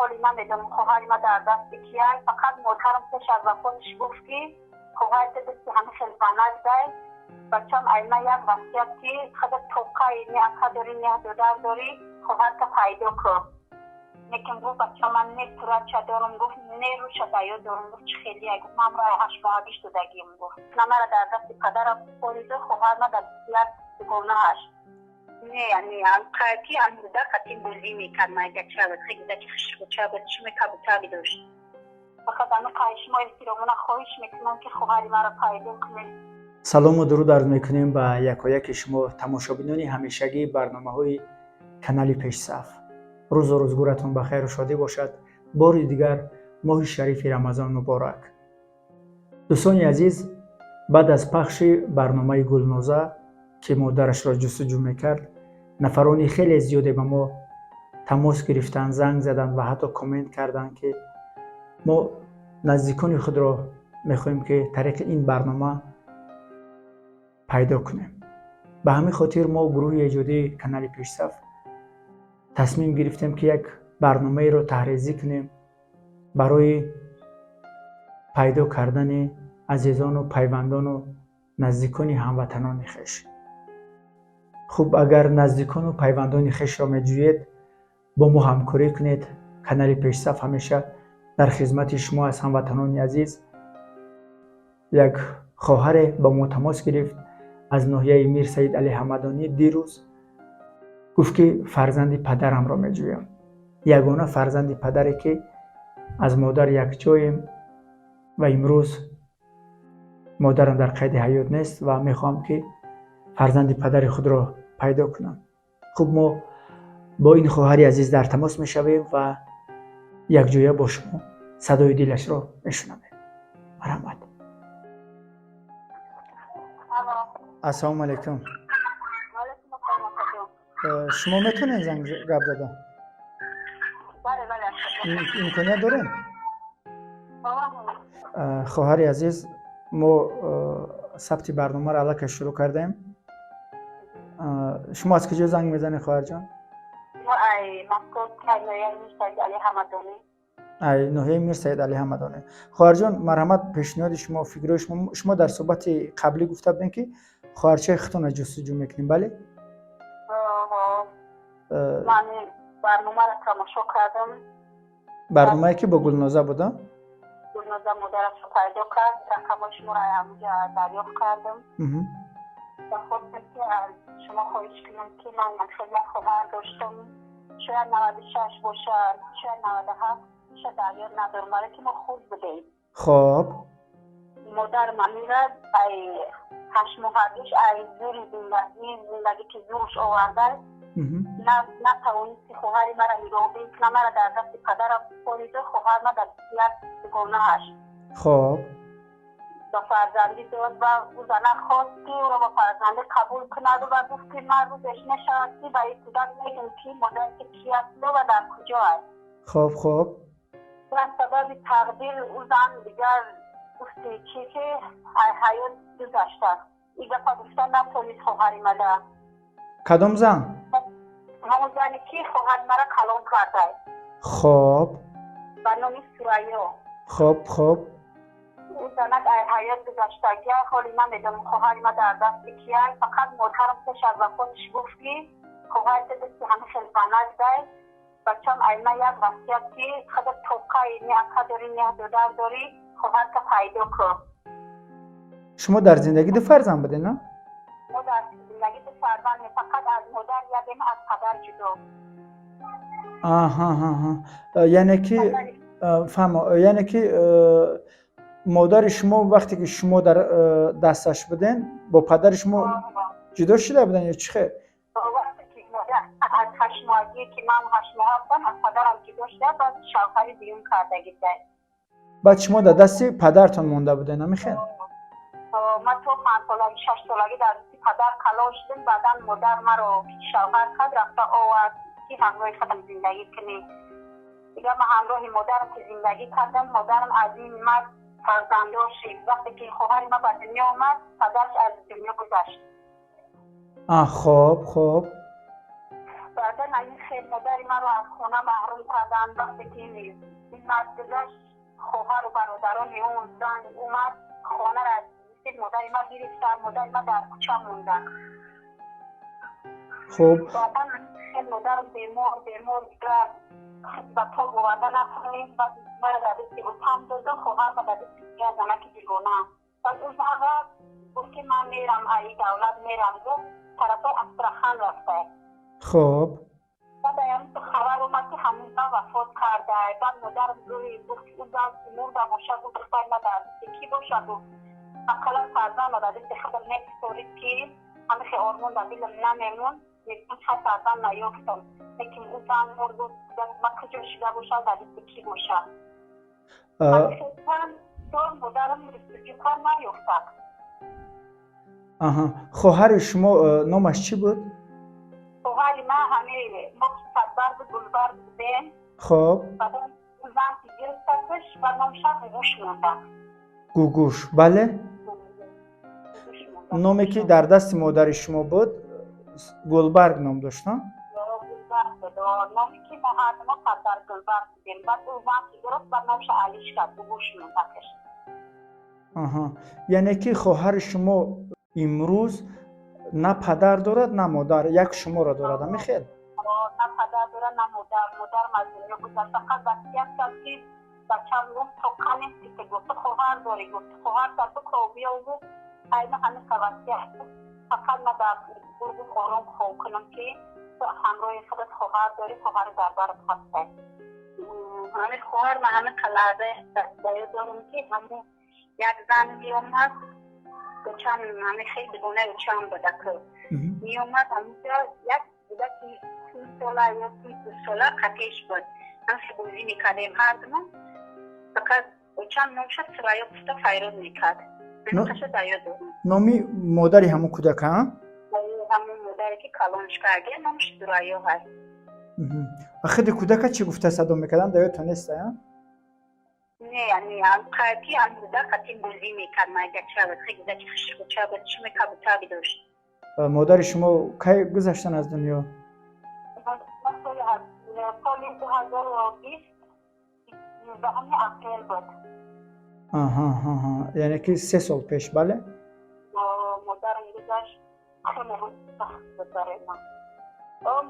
Ҳоли намедонам, хоҳари ма дар дасти кияй. Фақат модарам пеш аз вафоташ гуфт, ки хоҳарите дасти ҳами хел занак дай. Бачам, айма як васият, ки хада тоқаи не ака дорӣ, не додар дорӣ, хоҳарта пайдо кун. Лекин гуфт, бача, ман не суратча дорам, гуфт, не рӯша ба ёд дорам, гуфт, чӣ хелия. Гуфт, ман ро 8 моҳагиш додагим, гуфт, на мара дар дасти падарам супориду, хоҳар ма дар як дугонааш. Не, не, ки андуда қати бозӣ мекард, майдача буд, хеле даки хушрӯча буд, чишми кабутаби дошт. Фақат ами шумо эҳтиромона хоҳиш мекунам, ки хоҳари маро пайдо кунед. Салому дуруд арз мекунем ба якояки шумо, тамошобинони ҳамешагии барномаҳои канали Пешсаф. Рӯзу рӯзгоратон ба хайру шодӣ бошад. Бори дигар моҳи шарифи Рамазон муборак. Дӯстони азиз, баъд аз пахши барномаи Гулноза, ки модарашро ҷустуҷӯ мекард, нафарони хеле зиёде ба мо тамос гирифтанд, занг заданд ва ҳатто коммент карданд, ки мо наздикони худро мехоҳем, ки тариқи ин барнома пайдо кунем. Ба ҳамин хотир мо, гурӯҳи эҷодии канали Пешсаф, тасмим гирифтем, ки як барномаеро таҳризӣ кунем барои пайдо кардани азизону пайвандону наздикони ҳамватанони хеш. Хуб, агар наздикону пайвандони хешро меҷӯед, бо мо ҳамкорӣ кунед. Канали Пешсаф ҳамеша дар хизмати шумо аст, ҳамватанони азиз. Як хоҳаре ба мо тамос гирифт аз ноҳияи Мир Саид Али Ҳамадонӣ. Дирӯз гуфт, ки фарзанди падарамро меҷӯям, ягона фарзанди падаре, ки аз модар якҷоем ва имрӯз модарам дар қайди ҳаёт нест ва мехоҳам, ки фарзанди падари худро пайдо кунам. Хуб, мо бо ин хоҳари азиз дар тамос мешавем ва якҷоя бо шумо садои дилашро мешунавем. Марҳамат. Алло. Ассалому алайкум. Валайкум ассалом, акаҷон. Шумо метавонед занг гап зада? Бале, акаҷон. Имконият дорем? Хоҳари азиз, мо сабти барномаро аллакай шурӯъ кардаем. Шумо аз куҷо занг мезанед, хоҳарҷон? Мо ай Москва, ай ноҳияи Мир Саид Али Ҳамадонӣ. Ай ноҳияи Мир Саид Али Ҳамадонӣ. Хоҳарҷон, марҳамат, пешниҳоди шумо, фикрҳои шумо. Шумо дар суҳбати қаблӣ гуфта будем, ки хоҳарчаи худтонро ҷустуҷӯ мекунем, бале? Ман барномаро тамошо кардам. Барномае, ки бо Гулноза буда? Гулноза модарашро пайдо кард, рақамҳои шуморо ҳамҷа дарёфт кардам ва хостам, ки аз шумо хоҳиш кунам, ки ман хеле хоҳар доштам, шояд 96 бошад, шояд 97, шояд, дар ёд надорам, барое ки мо хурд будем. Модарам амира ай 8 моҳагиш, ай зури зиндагӣ, ки зурш оварда, натавонист, ки хоҳари мара нигоҳубин кунад. Мара дар дасти падарам супориду, хоҳар ма дар як дугонааш ба фарзандӣ дод ва ӯ зана хост, ки ӯро ба фарзандӣ қабул кунаду ва гуфт, ки ман рӯзеш мешавад, ки ба ин кӯдак мегӯм, ки модари ки асту ва дар куҷо аст. хоб хоб Ба сабаби тақдир ӯ зан дигар гуфти чи, ки ҳаёт гузашта. Ин гапа гуфта натавонист хоҳари мада. Кадом зан? Ҳамон зане, ки хоҳари мара калон карда. Ба номи Сурайё. хоб хоб Ӯ занак ай ҳаёт гузаштагия. Ҳоли намедонам, хоҳари ма дар дасти кияй. Фақат модарам пеш аз вафоташ гуфт, ки хоҳарите дасти ҳами хел занак дай. Бачам, айма як васият, ки хада тоқаи не ака дорӣ, не додар дорӣ, хоҳарта пайдо кун. Шумо дар зиндагӣ ду фарзанд будед, на? Мо дар зиндагӣ ду фарзанд, фақат аз модар ягем, аз падар ҷудо. Аҳа, яъне ки фаҳмо, яъне ки модари шумо, вақте ки шумо дар дасташ буден, бо падари шумо ҷудо шуда буданд ё чӣ хел? Вақте ки модар аз 8 моҳагӣ, ки ман 8 моҳа будам, аз падарам ҷудо шуда, баъд шавҳари дуюм кардагӣ будай. Баъд шумо дар дасти падартон монда буден, намихел? Ман то 5 солагӣ, 6 солагӣ дар дасти падар калон шудем. Баъдан модар маро шавҳар кард, рафта овард, ки ҳамроҳи худам зиндагӣ кунӣ. Дигар ман ҳамроҳи модарам ки зиндагӣ кардам, модарам аз ин мард фарзанддор шид. Вақте ки хоҳари ман ба дунё омад, падараш аз дунё гузашт. Хоб хоб. Баъдан ин хел модари маро аз хона маҳрум карданд. Вақте ки ин мард гузашт, хоҳару бародарони ӯ зан омад, хонаро аз дасти модари ма гирифтанд. Модари ма дар кӯча монда. Хуб. Баъдан хел модарам бемор бемор ба тоб оварда натавонист. Баъд маро дар дасти отам доду, хоҳарма дар дасти дигар занаки бегона. Баъд ӯ зан рафт, гуфт, ки ман мерам, аи давлат мерам, гуфт, тарафҳои Астрахан рафта. Хуб. Баъд аям хабар омад, ки ҳамун зан вафот карда. Баъд модарам гуфт, ӯ зан мурда боша, гуфт, духтари ма дар дасти кӣ боша? Гуфт, ақаллан фарзанд дар дасти худам меписорид, ки ҳамихе ормон дар дилам намемон. Мегуфтам, хай, фарзанд наёфтам, лекин ӯ зан мурд, ма куҷо шида бошад, дар дасти кӣ бошад? Чанд сол модарам ҷустуҷӯ кард, наёфтад. Аҳа, хоҳари шумо номаш чӣ буд? Хоҳари ман ҳами мо садбаргу гулбарг будем. Хуб. Баъдан зан ки гирифтакш, ба номша Гугуш монда. Гугуш, бале. Гугуш монда. Номе ки дар дасти модари шумо буд, Гулбарг ном дошт, а? Гулбарг буд. Номе ки мо ҳар мо садбарг гулбарг будем. Баъд ӯ зан ки гирифт, ба номша алиш кард, Гугуш мондакш. Аҳа, яъне ки хоҳари шумо имрӯз на падар дорад, на модар, як шуморо дорад, ҳамин хел? На падар дорад, на модар. Модарам аз дунё гузашт. Фақат васият кард, ки бачам, гуфт, тоқа нести, ки гуфт, ту хоҳар дорӣ, гуфт, хоҳар биков, биё, гуфт, айна ҳамин васият. Фақат ма дар гур, гуфт, ором хоб кунам, ки ту ҳамроҳи худат хоҳар дорӣ, хоҳари дар барат ҳастай. Ҳамин хоҳар ма ҳамин лаҳза ба ёд дорам, ки ҳамун як зан меомад, чанд ҳамин хеле дугонаи очам буда, ки меомад ҳаминҷо, як кӯдаки 3 сола ё 2 сола қатеш буд. Ҳамин бозӣ мекардем ҳардумон. Фақат очам номша Сурайё гуфта файрод мекард. Ҳаминқаша дар ёд дорам. Номи модари ҳамун кӯдака? Ҳамун модаре ки калонш карда, номш Сурайё ҳаст. Ва худи кӯдака чӣ гуфта садо мекарданд, дар ёдтон неста? Не, не, ки ҳам кӯдак қати бозӣ мекард, майдача буд, хеле кӯдаки хушрӯча буд, чишми кабутаби дошт. Модари шумо кай гузаштан аз дунё? Соли 2020, 19 апрел буд. Аҳа, яъне ки 3 сол пеш, бале? Модарам гузашт, хеле рӯз сахт буд барои ман.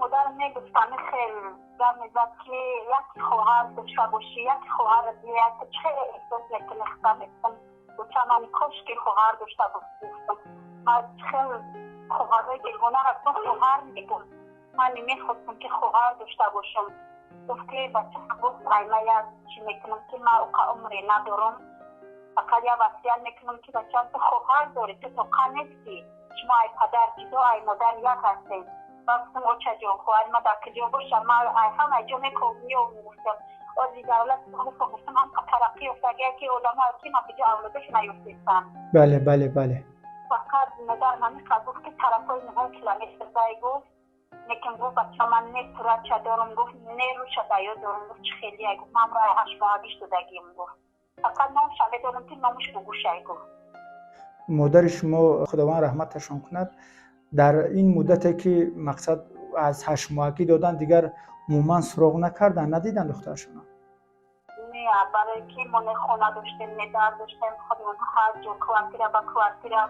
Модарам мегуфт, ҳамин хел гап мезад, ки яке хоҳар дошта бошӣ, яке хоҳарат меяд, ту хеле эҳсос мекунӣ. Худам мегуфтам, гуфтам, ман кошки хоҳар дошта гуфтам, ман хел хоҳарҳои бегонаро хоҳар мегум, ман мехостам, ки хоҳар дошта бошам. Гуфт, ки бача, гуфт, ай ма як чӣ мекунам, ки ман уқа умре надорам, фақат як васият мекунам, ки бачаам, ту хоҳар дорӣ, ту тоқа нестӣ, шумо ай падар ҷудо, ай модар як ҳастем. Ба гуфтам, очаҷон, хоҳари ма дар куҷо бошам, ман ай ҳама ҷо меёвам, гуфтам, ози давлат, гуфтам, ҳамқа тараққӣ ёфтагия, ки одамо ки ма куҷо авлодашон наёфтестам. бале бале бале Фақат модарам ҳамин қад гуфт, ки тарафҳои 9 километр дай, гуфт, лекин гуфт, бача, ман не суратча дорам, гуфт, не рӯша ба ёд дорам, гуфт, чӣ хелия, гуфт, ман ро 8 моҳагиш додагием, гуфт, фақат номша медонам, ки номаш Гугушай, гуфт. Модари шумо, Худованд раҳматашон кунад, дар ин муддате ки мақсад аз 8 моҳагӣ додан, дигар умуман суроғ накардан, надидан духтарашонро? Не, барои ки мо не хона доштем, не дар доштем. Худмон ҳар ҷо, квартира ба квартира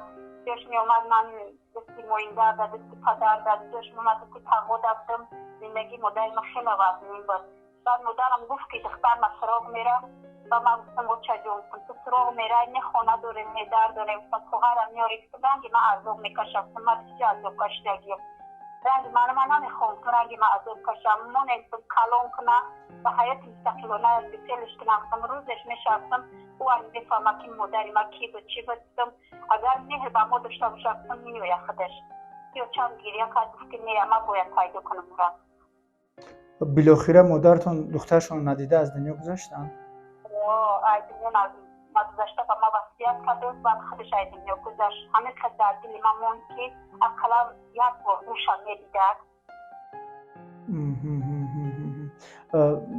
ҷош меомад, ман дасти моиндар да, дасти падар да, ҷош меомад, дасти тағо дафтам. Зиндагии модари ман хеле вазнин буд. Баъд модарам гуфт, ки духтар, ма суроғ мера. Ба ман гуфтам, очаҷон, гуфтам, ту суроғ мерай, не хона дорем, не дар дорем, гуфтам, хоҳарам меёри, гуфтам, ранги ман азоб мекашам, гуфтам, ман бисёр азоб кашидагиям, ранги ман, ман намехоҳам, ту ранги ман азоб кашам. Монем, калон куна, ба ҳаёти мустақилона беселиш кунам, гуфтам, рӯзеш мешавам, ӯ ам мефаҳма, ки модари ман кӣ буд, чӣ буд, гуфтам, агар меҳр ба мо дошта бошад, гуфтам, меояд худаш. Ё чанд гиря кард, гуфт, ки не, ман бояд пайдо кунам ӯра. Билохира модаратон духтарашонро надида аз дунё гузаштанд? Ай дунё гузашта, ба ман васият карду, баъд худаш ай дунё гузашт. Ҳамин қад дар дили ман монд, ки ақаллан як бор гӯшам медидак.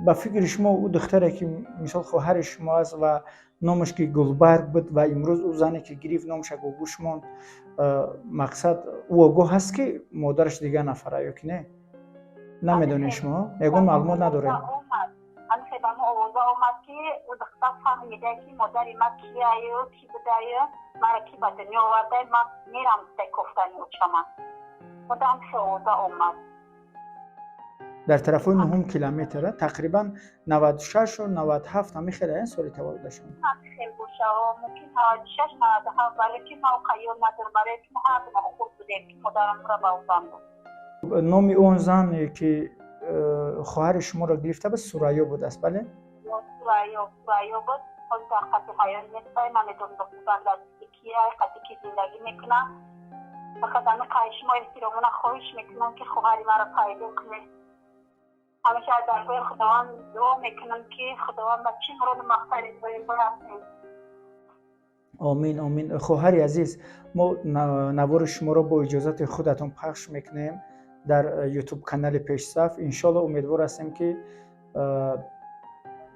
Ба фикри шумо, ӯ духтаре ки мисол хоҳари шумо аст ва номаш ки Гулбарг буд ва имрӯз ӯ зане ки гирифт, номаша Гугуш монд, мақсад, ӯ огоҳ ҳаст, ки модараш дигар нафара, ё ки не? Намедонед шумо, ягон маълумот надоред? Ҳамихе ба мо овоза омад, ки ӯ духтар фаҳмида, ки модари ма кияю, ки будаю, мара ки ба дунё оварда, ман мерам кофтани очама. Мода ҳамихе овоза омад. Дар тарафҳои нуҳум километр, тақрибан 96-у 97, ҳамин хел соли таваллудашон. Хел боша, мумкин 96, 97, барои ки ма оқа ёд надорам, барои ки мо ҳар мо хурд будем, ки модарам ро ба ӯ буд. Номи он зане, ки хоҳари шуморо гирифта буд, Сурайё будааст, бале? Сурайё, Сурайё буд. Ҳозир дар қати ҳаёт нестай, намедонам дар кия, қати ки зиндагӣ мекунам. Фақат ами шумо эҳтиромона хоҳиш мекунам, ки хоҳари маро пайдо кунед. Ҳамеша аз даргоҳи Худованд дуо мекунам, ки Худованд ба чӣ муроду мақсаде дорем бирасем. Омин, омин. Хоҳари азиз, мо навори шуморо бо иҷозати худатон пахш мекунем дар Ютуб канали Пешсаф. Иншолло, умедвор ҳастем, ки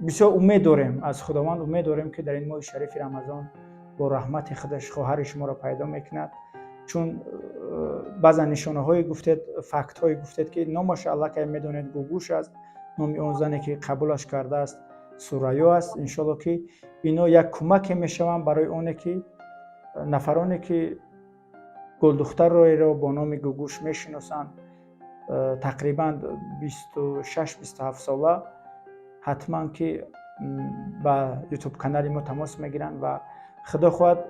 бисёр умед дорем, аз Худованд умед дорем, ки дар ин моҳи шарифи Рамазон бо раҳмати худаш хоҳари шуморо пайдо мекунад, чун баъзан нишонаҳое гуфтед, фактҳое гуфтед, ки номаша аллакай медонед, Гугуш аст, номи он зане, ки қабулаш кардааст, Сурайё аст. Иншолло, ки ино як кӯмаке мешаванд барои оне, ки нафароне, ки гулдухтарроеро бо номи Гугуш мешиносанд, тақрибан 26, 27 сола, ҳатман ки ба Ютуб канали мо тамос мегиранд ва худо хоҳад,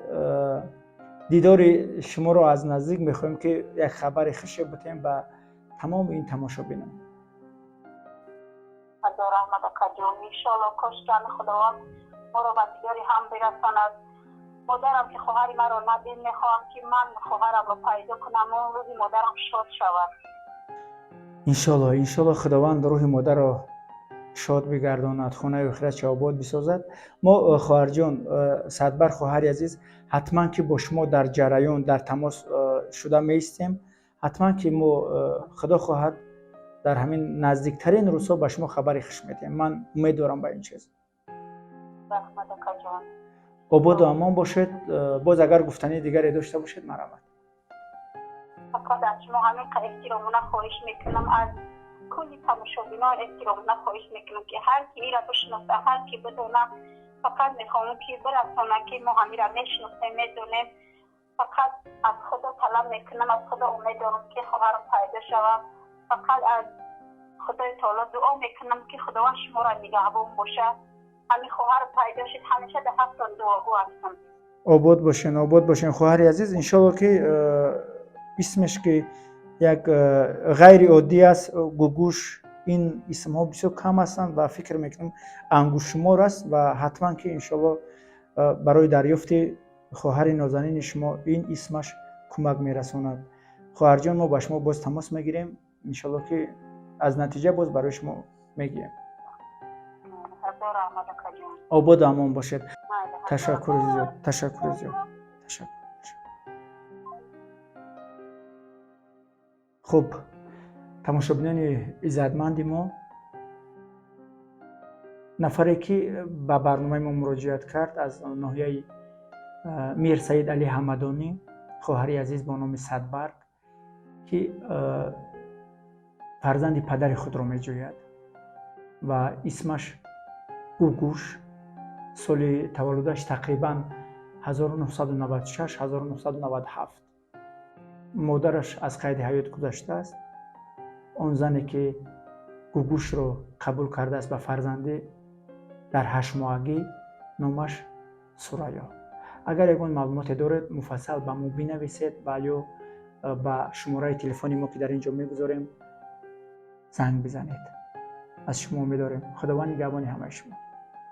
дидори шуморо аз наздик мехоҳем, ки як хабари хуше бутем ба тамоми ин тамошобинон. Ҳазор раҳмат, акаҷон. Иншоалло, кошками Худованд моро ба дидори ҳам бирасонад. Модарам, ки хоҳари маро надид, мехоҳам, ки ман хоҳарамро пайдо кунам, он рӯзи модарам шод шавад. Иншолло, иншолло, Худованд рӯҳи модарро шод бигардонад, хонаи охиратша обод бисозад. Мо, хоҳарҷон Садбар, хоҳари азиз, ҳатман ки бо шумо дар ҷараён, дар тамос шуда меистем. Ҳатман ки мо, худо хоҳад, дар ҳамин наздиктарин рӯзҳо ба шумо хабари хуш медиҳем. Ман умед дорам ба ин чиз. Ободу амон бошед. Боз агар гуфтании дигаре дошта бошед, марҳамат. Фақат аз шумо ҳамин эҳтиромона хоҳиш мекунам, аз кулли тамошобинон эҳтиромона хоҳиш мекунам, ки ҳар ки ира бишноса, ҳар ки бидона, фақат мехоҳам, ки бирасона, ки мо ҳамира мешиносем, медонем. Фақат аз Худо талаб мекунам, аз Худо умед дорам, ки хоҳарам пайдо шавад. Фақат аз Худои Таоло дуо мекунам, ки Худованд шуморо нигаҳбон бошад. Ҳамин хоҳар пайдо шуд, ҳамеша дар ҳақтон дуогӯ ҳастам. Обод бошен, обод бошен, хоҳари азиз. Иншолло, ки исмеш, ки як ғайриоддӣ аст, Гугуш, ин исмҳо бисёр кам ҳастанд ва фикр мекунам, ангуштшумор аст ва ҳатман ки иншолло барои дарёфти хоҳари нозанини шумо ин исмаш кӯмак мерасонад. Хоҳарҷон, мо ба шумо боз тамос мегирем. Иншолло, ки аз натиҷа боз барои шумо мегӯем. Ободу амон бошед. Ташаккури зиёд, ташаккури зиёд, ташаккур. Хуб, тамошобинони иззатманди мо, нафаре, ки ба барномаи мо муроҷиат кард, аз ноҳияи Мир Саид Али Ҳамадонӣ, хоҳари азиз бо номи Садбарг, ки фарзанди падари худро меҷӯяд ва исмаш Гугуш, соли таваллудаш тақрибан 1996, 1997, модараш аз қайди ҳаёт гузаштааст. Он зане, ки Гугушро қабул кардааст ба фарзандӣ дар 8-моҳагӣ, номаш Сурайё. Агар ягон маълумоте доред, муфассал ба мо бинависед ва ё ба шумораи телефони мо, ки дар ин ҷо мегузорем, занг бизанед. Аз шумо умед дорем. Худованд нигаҳбони ҳамаи шумо.